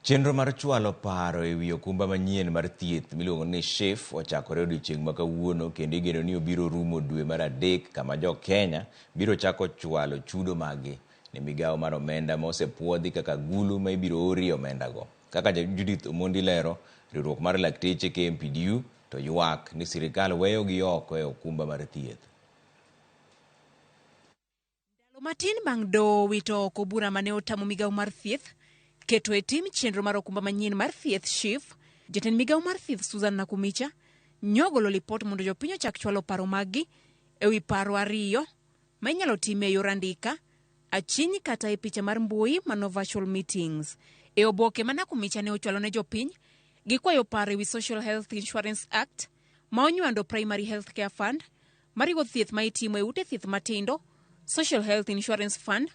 Chenro mar chwalo paro e wi okumba manyien mar thieth miluongo ni SHIF ochakore odiochieng' ma kawuono kendo igeno ni obiro rumo dwe mar adek kama jo Kenya biro chako chwalo chudo maggi ne migawo mar omenda ma osepuodhi kaka agulu ma ibiro orie omendago. Kaka Judith Omondi lero, riwruok mar lakteche KMPDU to ywak ni sirikal weyogi oko e okumba mar thieth. Ndalo matin bang' doho wito oko bura mane otamo migawo mar thieth keto e tim chenro mar okumba manyien mar thieth SHIF, jatend migawo mar thieth Susan Nakhumicha nyogolo lipot mondo jopiny ochak chwalo paro maggi e wi paro ariyo ma inyalo tim e yor andika, achiny kata e picha mar mbui mano virtual meetings. E oboke ma Nakhumicha ne ochwalo ne jopiny, gikwayo paro e wi Social Health Insurance Act ma onywando Primary Health Care Fund mariwo thieth ma itimo e ute thieth matindo, Social Health Insurance Fund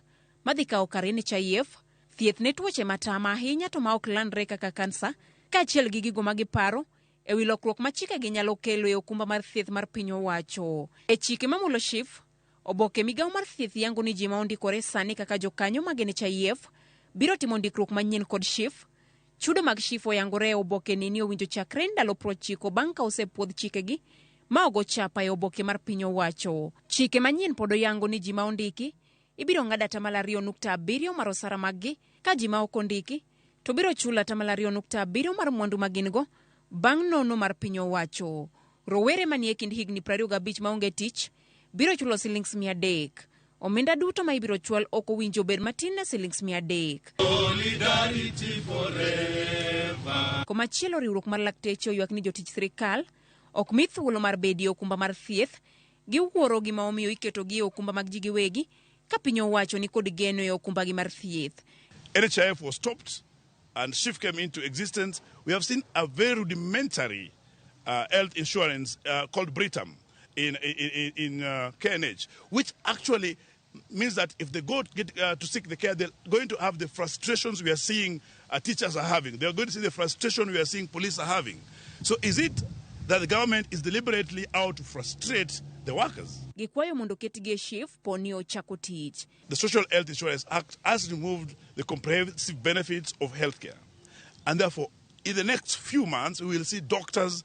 madhi kawo kar NHIF, thieth ne tuoche matama ahinya to ma ok landre kaka kansa, kaachiel gi gigo ma giparo e wi lokruok ma chikegi nyalo kelo e okumba mar thieth mar piny owacho. E chike mamulo SHIF, oboke migawo mar thieth yango ni ji ma ondikore sani kaka jokanyo mag NHIF biro timo ndikruok manyien kod SHIF. Chudo mag SHIF oyangore e obokeni ni owinjo chakre ndalo 90 bang' ka osepuodh chikegi ma ogo chapa e oboke mar piny owacho. Chike manyien pod oyango ni ji ma ondiki ibiro ng'ad 2.7% mar osara maggi ka ji ma ok ondiki to biro chulo 2.7% mar mwandu ma gin go bang' nono mar piny owacho. Rowere manie kind higni 25 maonge tich biro chulo silings 300. Omenda duto ma ibiro chwal ok owinjo obed matin ne silings 300. Komachielo riwruok mar lakteche oywak ni jotich sirikal ok mi thuolo mar bedie okumba mar thieth. Giwuoro gima omiyo iketogi e okumba mag ji giwegi ka piny owacho ni kod geno e okumbagi mar thieth. NHIF was stopped and SHIF came into existence. We have seen a very rudimentary health insurance called Britam in KNH, which actually means that if they go to seek the care, they're going to have the frustrations we are seeing teachers are having. They're going to see the frustration we are seeing police are having. So is it that the government is deliberately out to frustrate the workers? Gikwayo mondo ketgi e SHIF poni ochako tich. The Social Health Insurance Act has removed the comprehensive benefits of healthcare. And therefore, in the next few months, we will see doctors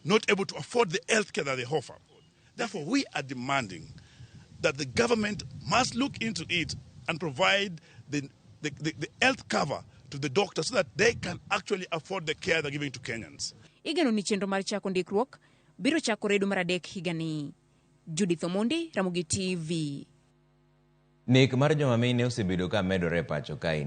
not able to afford the healthcare that they offer. Therefore, we are demanding that the government must look into it and provide the health cover to the doctors so that they can actually afford the care they're giving to Kenyans. Igeno ni chenro mar chako ndikruok biro chakore dwe mar adek higani. Judith Omondi, Ramogi TV. Nek mar joma mine osebedo ka medore e pacho kaendi.